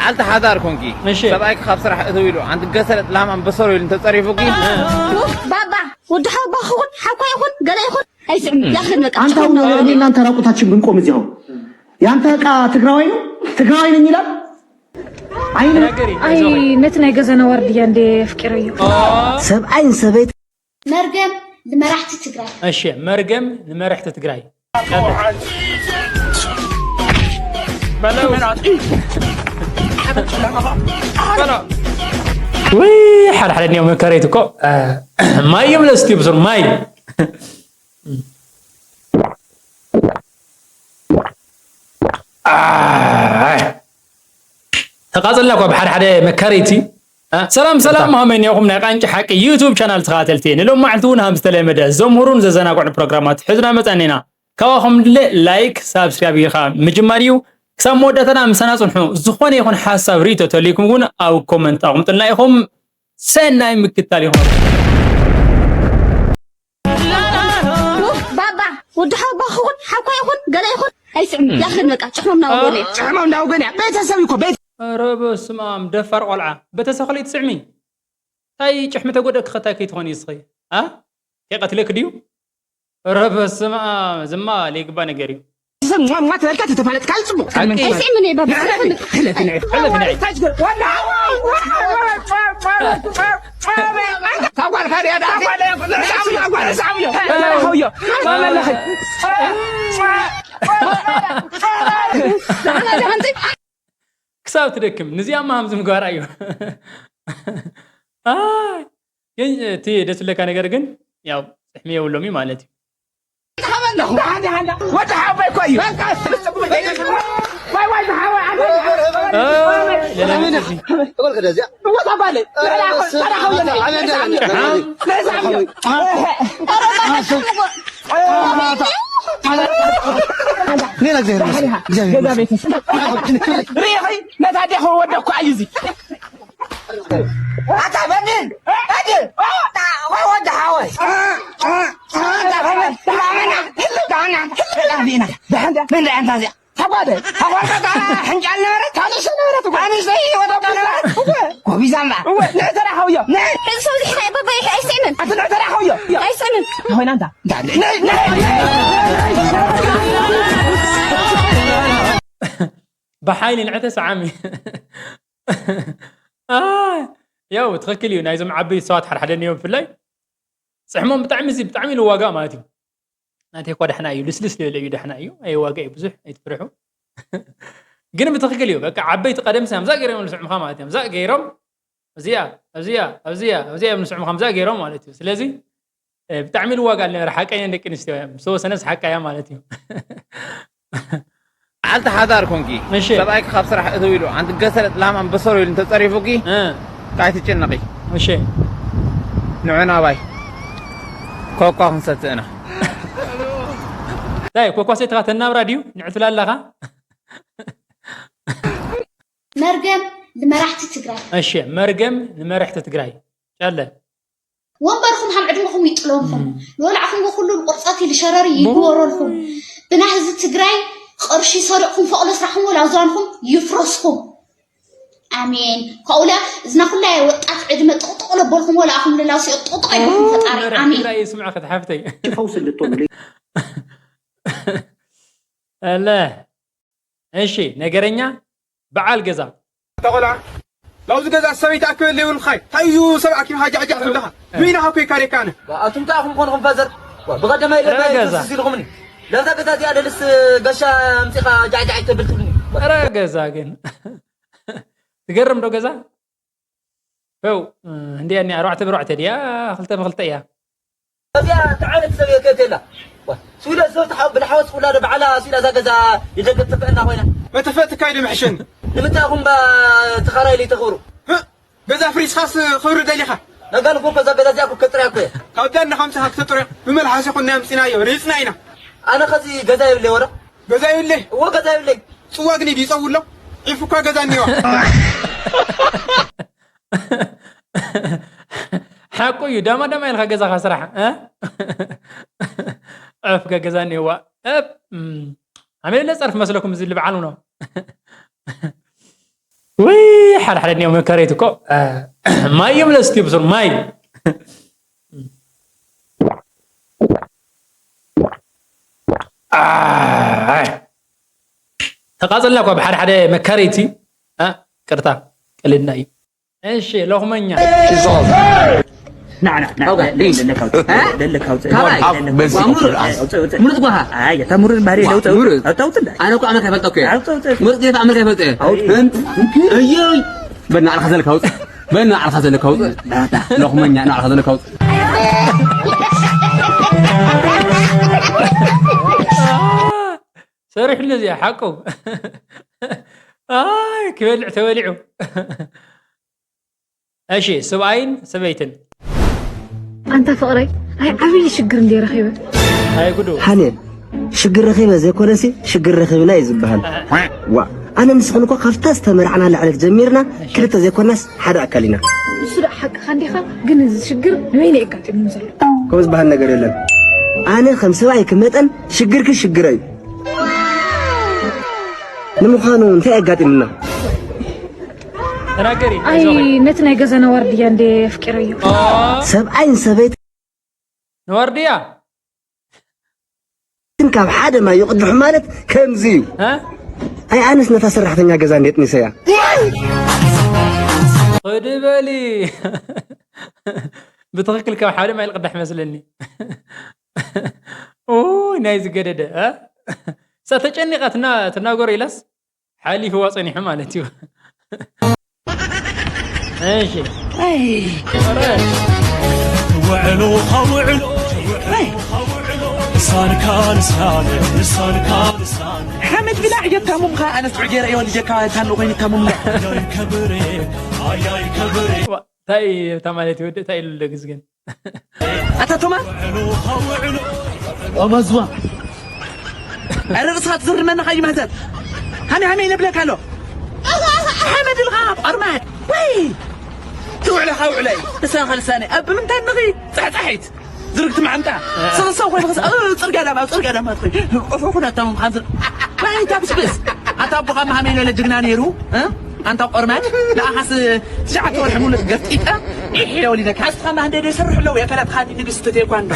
ኣልተ ሓዳር ኮንኪ እሺ። ሰብኣይኪ ካብ ስራሕ እትው ኢሉ ኣንቲ ገሰለት ላም ኣንበሰሮ ኢሉ እንተጸሪፉኪ ባባ ወዲ ሓባ ክኹን ሓኳ ይኹን ገለ ይኹን ኣይስዕም ያኽን በቃ አንተ አሁን እኔ እናንተ ራቁታችን ብንቆም እዚያው ያንተ ዕቃ ትግራዋይ ነው ትግራዋይ ነኝ ይላል። አይን ተናገሪ። አይ ነቲ ናይ ገዛና ዋርድያ እንደ ኣፍቂረዮ ሰብኣይን ሰበይት መርገም ንመራሕቲ ትግራይ። እሺ መርገም ንመራሕቲ ትግራይ። ውይ ሓደ ሓደ እኒኦም መከረይት እኮ ማይ እዮም ለስትዩ ብሱር ማይ ኣይ። ተቃጽልና እኳ ብሓደ ሓደ መካረይቲ ሰላም ሰላም መሃመን ያኹም ናይ ቃንጭ ሓቂ ዩቱብ ቻናል ተኸታተልቲ ንሎም ማዕልቲ እውን ሃም ዝተለመደ ዘምህሩን ዘዘናግዑ ፕሮግራማት ሕዝና መጸኒና ካባኹም ድለ ላይክ ሳብስክራይብ ጌርካ ምጅማር እዩ ክሳብ መወዳእታና ምሳና ጽንሑ ዝኾነ ይኹን ሓሳብ ርእቶ ተልይኩም እውን ኣብ ኮመንት ኣቕምጥልና ኢኹም ሰናይ ምክታል ይኹን ባባ ወዲ ሓባ ክኹን ሓኳ ይኹን ገለ ይኹን ኣይስዕም ያኽን በቃ ጭሕሞም ናወገነ ጭሕሞም ናወገነ ቤተሰብ ይኮ ቤት ኧረ በስመ ኣብ ደፋር ቆልዓ በተሰኽሊ ትስዕሚ ታይ ጭሕሚ ተጎደ ክኸታይ ከይትኾኒ እስኺ ኣ ከይቀትለክ ድዩ ኧረ በስመ ኣብ ዝማ ለይግባ ነገር እዩ ሰብ ሟ ሟ ተበልካ ተተፋለጥካ ጽቡቅ ሓቂ ኣይስዕምን እየ ባባ ሕለፍ ንዕፍ ሕለፍ ንዕፍ ክሳብ ትደክም ንዚኣ ማሃም ዝምግባራ እዩ ኣይ፣ ግን እቲ ደስ ዝብለካ ነገር ግን ያው ፅሕሚ የብሎም እዩ ማለት እዩ ወዲ ሓወይ እኮ እዩ ዋይ ዋይ ዝሓወይ ለለምትዚ ወጣ ባለ ሪኺ ነታ ዲኹ ወደ እኮ እዩ እዚ ኣታ በድን በድን ወይ ወደ ሓወይ ምን ዳንታ እዚኣ ተጓደ ተጓደ ሕንጫል ነበረት ታንሽ ነበረት ኣንሽ ወደ ነበረት ጎቢዛማ ንዕተራ ሓውዮ ሕዚ ሰብ ዝሕና በበይ ኣይስዕምን ኣቲ ንዕተራ ሓውዮ ኣይስዕምን ኮይና እንታ ብሓይሊ ንዕተ ሰዓሚ ያው ትኽክል እዩ ናይዞም ዓበይቲ ሰባት ሓደሓደ እኒኦ ብፍላይ ፅሕሞም ብጣዕሚ እዚ ብጣዕሚ ኢሉ ዋጋ ማለት እዩ ናተይ እኳ ዳሕና እዩ ልስልስ ዝበለ እዩ ዳሕና እዩ ኣይዋጋ እዩ ብዙሕ ኣይትፍርሑ ግን ብትኽክል እዩ በቃ ዓበይቲ ቀደም ሳምዛ ገይሮም ዝስዕምኻ ማለት እዮም ዛ ገይሮም እዚኣ ኣብዚኣ ኣብዚኣ ኣብዚኣ እዮም ዝስዕምኻ ምዛ ገይሮም ማለት እዩ ስለዚ ብጣዕሚ ልዋጋ ኣለ ሓቀኛ ደቂ ኣንስትዮ እያ ዝተወሰነስ ሓቃ እያ ማለት እዩ በዓልቲ ሓዳር ኮንኪ እሺ። ሰብኣይኪ ካብ ስራሕ እትው ኢሉ ኣንቲ ገሰለት ላም ኣንበሰሮ ኢሉ እንተፀሪፉኪ እ፣ ኣይትጨነቂ እሺ ንዑ ናባይ ኮኳ ክንሰትእ ኢና እንታይ ኮኳ ሰይትኻ ተናብራ ድዩ ንዕትላ ኣለኻ መርገም ንመራሕቲ ትግራይ እሺ መርገም ንመራሕቲ ትግራይ ጨለ ወንበርኩም ሃም ዕድመኹም ይጥለምኹም ንወላዕኹም ኩሉ ንቁርፀት ኢሉ ሸረሪ ይግበረልኩም ብና ህዝቢ ትግራይ ቅርሺ ሰሪቕኩም ፎቕለ ስራሕኩም ወላ ኣውዛንኩም ይፍረስኩም ኣሜን ካብኡላ እዝና ኩላ ወጣት ዕድመ ጥቕጥቕ ለበልኩም ወላ ኣኹም ልላውሲኦ ጥቕጥቕ ይብልኩም ፈጣሪ ኣሜን ትግራይ ስምዐ ከተሓፍተይ ፈውስ እንድትሆኑልኝ ኣለ እሺ ነገረኛ በዓል ገዛ ተቆላ ላውዚ ገዛ ሰበይቲ ኣክበል ይብልኻይ ታዩ ሰብ ኣኪብካ ጃዕጃዕ ትብልኻ ሚና ሃኮይ ካሬካነ ኣቱም ከኣ ኹም ኮንኹም ፋዘር ብቐደማይ ለባይ ረገዛ። ተስስ ኢልኹምኒ ለብታ ገዛ እዚኣ ደልስ ገሻ ኣምፂኻ ጃዕጃዕ ተብል ትብልኒ ረ ገዛ ግን ትገርም ዶ ገዛ ው እንዲያ እኒኣ ኣርባዕተ ብርባዕተ ድያ ክልተ ብክልተ እያ እዚኣ ተዓለት ሰብ የከት የላ ስዊለ ሰብ ተሓ- ብልሓወስ ኩላ ዶ ባዕላ ስዊላ እዛ ገዛ ይደገት ትፍዕና ኮይና መተፈእትካ ኢሉ ምሕሸኒ ንምንታይ ኹም ባ ተኻራይ ለይተኽብሩ ገዛ ፍሪስኻስ ክብሪ ደሊኻ ነጋል እኮ እዛ ገዛ እዚኣ እኮ ከጥርያ እኮ እየ ካብ ዳና ከምስኻ ክተጥርዮ ብመልሓስ ይኹን ናይ ኣምፂናዮ ሪፅና ኢና ኣነ ኸዚ ገዛ ይብለይ ወረ ገዛ ይብለይ እዎ ገዛ ይብለይ ፅዋ ግን ይፀውሎ ዒፉ እኳ ገዛ እኒዋ ሓቁ እዩ ዳማ ዳማ ኢልካ ገዛኻ ስራሕ እ? ዕፍ ገገዛ እኒዋ እብ ዓመለ ጸርፍ መስለኩም እዚ ልብዓሉ ነው ወይ ሓደ ሓደ እኒኦ መካረይቲ እኮ፣ እ፣ ማይ እዮም ለስትዩ ብሱር ማይ። ኣይ። ተቃጸልና እኮ ብሓደ ሓደ መካረይቲ። እ፣ ቅርታ፣ ቀልድና እዩ። እሺ፣ ሎኽመኛ። ንዓ፣ ንዓ፣ ንዓ፣ ኣውጋ፣ ደለካ ኣውፅእ፣ እ? ደለካ ኣውፅእ፣ ካባይ? ደለካ ኣውፅእ። ኣውፅእ፣ ኣውፅእ። ምሩፅ ጓሃ። ኣይ፣ እታ ምሩፅ ባህሪ ለውጥ፣ ምሩፅ። ኣውፅእ፣ ኣውፅእ፣ እንዳ። ኣነ እኮ ኣመልካ ይፈልጦ እኮ እየ። ኣውፅእ፣ ኣውፅእ። ምሩፅ ጌታ ኣመልካ ይፈልጦ እየ። ኣውፅእ። እዮይ። በል ንዓልካ ዘለካ ኣውፅእ። በል ንዓልካ ዘለካ ኣውፅእ። ሎኽመኛ፣ ንዓልካ ዘለካ ኣውፅእ። ሰሪሕሉ እዚኣ ሓቁ። ኣይ፣ ክበልዕ ተበሊዑ። እሺ፣ ሰብኣይን ሰበይትን። ኣንታ ፍቕረይ፣ ኣይ ዓብዪ ሽግር እንድየ ረኺበ። ኣይ ጉዱ። ሓልየ፣ ሽግር ረኺበ ዘይኮነሲ፣ ሽግር ረኺብና እዩ ዝበሃል። ዋ፣ ኣነ ንስኽን እኮ ካብታ ዝተመርዓናላ ዕለት ጀሚርና፣ ክልተ ዘይኮናስ ሓደ ኣካል ኢና። ንሱ ደኣ ሓቅኻ እንዲኻ፣ ግን እዚ ሽግር ንበይነይ ኣጋጢሙኒ ዘሎ። ከምኡ ዝበሃል ነገር የለን። ኣነ ከም ሰብኣይኪ መጠን ሽግርኪ ሽግረይ እዩ። ንምዃኑ እንታይ ኣጋጢሙና? ተናገሪ፣ ኣይ፣ ኣይዞኺ። ነቲ ናይ ገዛና ዋርድያ እንደ ኣፍቂረዮ። ኦ። ሰብኣይን ሰበይትን ንዋርድያ? ካብ ሓደ ማይ ይቕድሑ ማለት ከምዚ እዩ። እ? ኣይ፣ ኣነስ ነታ ሰራሕተኛ ገዛ እንዴት ንሰያ? ኽዲ በሊ። ብትኽክል ካብ ሓደ ማይ ልቕዳሕ መስለኒ። ኡይ፣ ናይ ዝገደደ፣ እ? እሳ ተጨኒቓ ትናገሮ ኢላስ ሓሊፍዋ ጸኒሑ ማለት እዩ። እሺ። ኣይ። ኧረ። ውዕሉ ኸውዕሉ፣ ኣይ። ሳንካ ንሳነ፣ ሳንካ ንሳነ። ሓመድ ብላዕ የታሙምኻ፣ ኣነስ ጥዑይ ገይረ እየ ወሊደካ፣ ታኑ ኮይኑ ይታሙምና። ዋ፣ እንታይ እታ ማለት ይወድእ፣ እንታይ ኢሉ ኣሎ ግዝ ግን? ኣታ ቶማ? ኦመዝዋ። ኣረ ርእስኻ ትዝርመና ኸይመህዘን። ሃኒ ሃኒ ይነብለካ ኣሎ። ሓመድ ኢልኻ ቆርማድ። ወይ! ትውዕለ ኻውዕለይ። ልሳንኻ ልሳነይ። ኣብ ምንታይ ንኺ? ጻሕጻሒት። ዝርግቲ መዓንጣ። ሰኽሰው ኮይኑ ኸስ-፣ እ፣ ጽርግያ ዳማ፣ ኣብ ጽርግያ ዳማ ትኸይ። ቁሑ ኩነቶም ምዃን ዝር-፣ ወይ ታብስብስ። ኣታ ኣቦኻ መሃመይ ለለ ጅግና ነይሩ፣ እ? ኣንታ ቆርማድ፣ ንኣኻስ ትሽዓተ ወርሒ ሙሉእ ገፍጢጠ፣ ኢሕ ኢለ ወሊደካ። ኣስኻ ማህንደ ዶ ይሰርሑ ኣለዉ፣ የፈለጥኻኒ ንግስቲ ቴኳንዶ።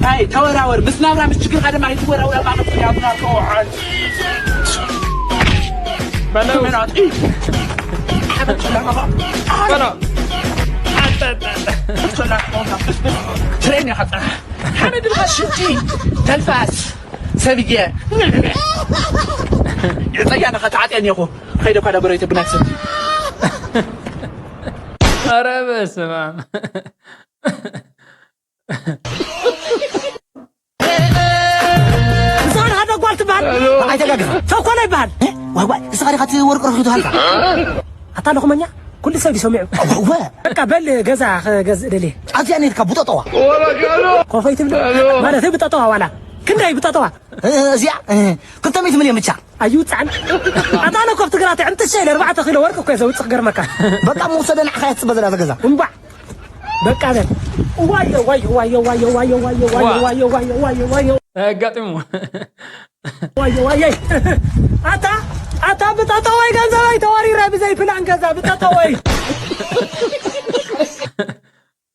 ኣይ፣ ተወራወር፣ ምስ ናብራ፣ ምስ ችግርካ ድማ ኣይትወራወር፣ ኣብ ማእኸል ጽርግያ ኣብ ናርኮ ውዓል። በለው። መናጢ። ሓመድ ሸላኻ። በለው። ትሬን ኢኻ ጥራሕ። ሓመድ ኢልካ ሽንቲ ተልፋስ ሰብየ። የጸያ ነኸ ተዓጥየኒ እኮ። ኸይደ እኳ ዳጎረቤት ቡና ክሰቲ። ኧረ በስመ ኣብ። ንስኻ ዲኻ ደጓል ትበሃል? ኣይተጋግኻ። ተኮላ ይበሃል። እ? ዋይ፣ ዋይ፣ ንስኻ ዲኻ እቲ ወርቂ ረኺቡ ትበሃል? ኣታ ሎኽመኛ፣ ኩሉ ሰብ ድዩ ሰሚዑ? እወ። በቃ በል ገዛ ክገዝእ ደልየ። ኣብዚኣ ነይርካ ብጠጠዋ። ኮፈይ ትብል? ማለት ብጠጠዋ ዋላ? ክንደይ ብጠጠዋ? እ፣ እዚኣ፣ እ፣ ክልተ ሚእቲ ሚልዮን ብቻ። ኣይውጻዕን። ኣታ ኣነ ኮፍ ትግራት ዕንጥሸ ኢለ ኣርባዕተ ኪሎ ወርቂ እኮ እየ ዘውጽእ ክገርመካ። በቃ መውሰደ ንዓኻ እያ ትጽበ ዘላ እዛ ገዛ። እምባዕ። በቃ በል። ዋዮ፣ ዋዮ፣ ዋዮ። ኣጋጢሙ። ዋዮ፣ ዋዮ። ኣታ፣ ኣታ ብጠጠዋይ ገንዘበይ ተወሪረ ብዘይ ፕላን ገዛ ብጠጠዋይ።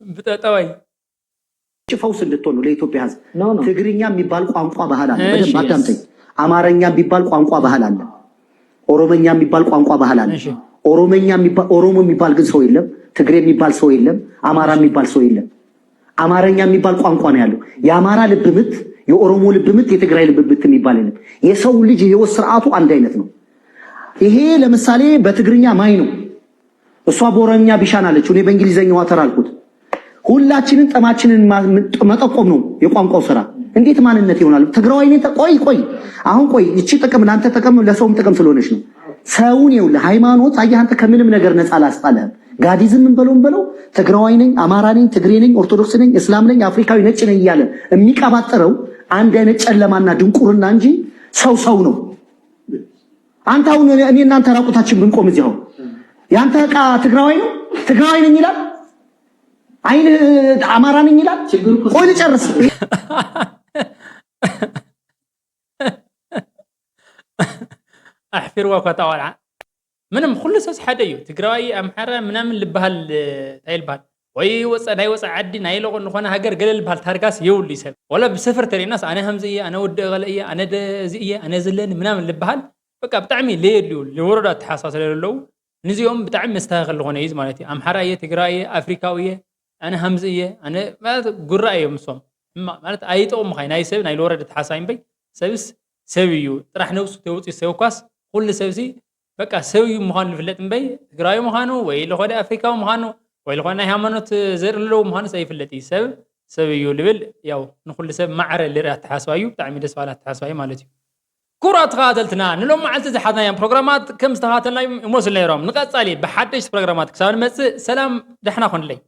ብጠጠዋይ። ፈውስ እንድትሆን ነው ለኢትዮጵያ ሕዝብ። ኖ፣ ኖ። ትግርኛ የሚባል ቋንቋ ባህል አለ። እሺ፣ በደንብ አዳምጠኝ። የስ። አማርኛ የሚባል ቋንቋ ባህል አለ። ኦሮመኛ የሚባል ቋንቋ ባህል አለ። እሺ። ኦሮመኛ የሚባል፣ ኦሮሞ የሚባል ግን ሰው የለም። ትግሬ የሚባል ሰው የለም። አማራ የሚባል ሰው የለም። አማርኛ የሚባል ቋንቋ ነው ያለው። የአማራ ልብ ምት፣ የኦሮሞ ልብ ምት፣ የትግራይ ልብ ምት የሚባል የለም። የሰው ልጅ የህይወት ስርዓቱ አንድ አይነት ነው። ይሄ ለምሳሌ በትግርኛ ማይ ነው። እሷ በኦሮምኛ ቢሻን አለችው፣ እኔ በእንግሊዘኛ ዋተር አልኩት። ሁላችንን ጥማችንን ማ-፣ መጠቆም ነው የቋንቋው ስራ። እንዴት ማንነት ይሆናል? ትግራዋይ ነኝ ተ-፣ ቆይ፣ ቆይ፣ አሁን ቆይ፣ እቺ ጥቅም ለአንተ ጥቅም ለሰውም ጥቅም ስለሆነች ነው። ሰውን ይኸውልህ፣ ሃይማኖት አየህ፣ አንተ ከምንም ነገር ነፃ አላስጣለህም። ጋዲዝም ምን በለው ምን በለው፣ ትግራዋይ ነኝ፣ አማራ ነኝ፣ ትግሬ ነኝ፣ ኦርቶዶክስ ነኝ፣ እስላም ነኝ፣ አፍሪካዊ ነጭ ነኝ እያለ የሚቀባጥረው አንድ አይነት ጨለማና ድንቁርና እንጂ ሰው ሰው ነው። አንተ አሁን እኔ፣ እኔ እናንተ ራቁታችን ብንቆም እዚህ አሁን ያንተ ዕቃ ትግራዋይ ነው? ትግራዋይ ነኝ ይላል። አይን አማራ ነኝ ይላል። ችግር እኮ ቆይ ልጨርስ። ኣሕፊርዋ እኳ እታ ቆልዓ። ምንም ኩሉ ሰብ ሓደ እዩ። ትግራዋይ ኣምሓራ ምናምን ልበሃል እንታይ ልበሃል ወይ ወፃ ናይ ወፃ ዓዲ ናይ ለቆ ዝኾነ ሃገር ገለ ልበሃል ታርጋስ የብሉ እዩ ሰብ። ወላ ብሰፈር ተሪእናስ ኣነ ከምዚ እየ፣ ኣነ ወዲ እገለ እየ፣ ኣነ እዚ እየ፣ ኣነ ዝለኒ ምናምን ልበሃል በቃ ብጣዕሚ ለየድልዩ ልወረዶ ኣተሓሳስባ ስለ ዘለዉ ንዚኦም ብጣዕሚ መስተካከል ዝኾነ እዩ ማለት እዩ። ኣምሓራ እየ፣ ትግራይ እየ፣ ኣፍሪካዊ እየ፣ ኣነ ከምዚ እየ፣ ኣነ ማለት ጉራ እዮም እሶም። ሕማቕ ማለት ኣይጠቕሙኻ እዩ። ናይ ሰብ ናይ ልወረደ ተሓሳቢ እምበይ ሰብስ ሰብ እዩ። ጥራሕ ነብሱ ተውፅእ ሰብ እኳስ ኩሉ ሰብሲ በቃ ሰብ እዩ ምዃኑ ዝፍለጥ እምበይ ትግራዊ ምዃኑ ወይ ለኾነ ኣፍሪካዊ ምዃኑ ወይ ለኾነ ናይ ሃይማኖት ዘርኢ ኣለዉ ምዃኑስ ኣይፍለጥ እዩ። ሰብ ሰብ እዩ ልብል ያው ንኩሉ ሰብ ማዕረ ልርኢ ኣተሓስባ እዩ። ብጣዕሚ ደስ ባል ኣተሓስባ እዩ ማለት እዩ። ክቡራት ተኸታተልትና ንሎም መዓልቲ ዝሓዝናዮም ፕሮግራማት ከም ዝተኸታተልናዮም ይመስሉ ነይሮም። ንቐጻሊ ብሓደሽቲ ፕሮግራማት ክሳብ ንመጽእ ሰላም ደሕና ኮንለይ።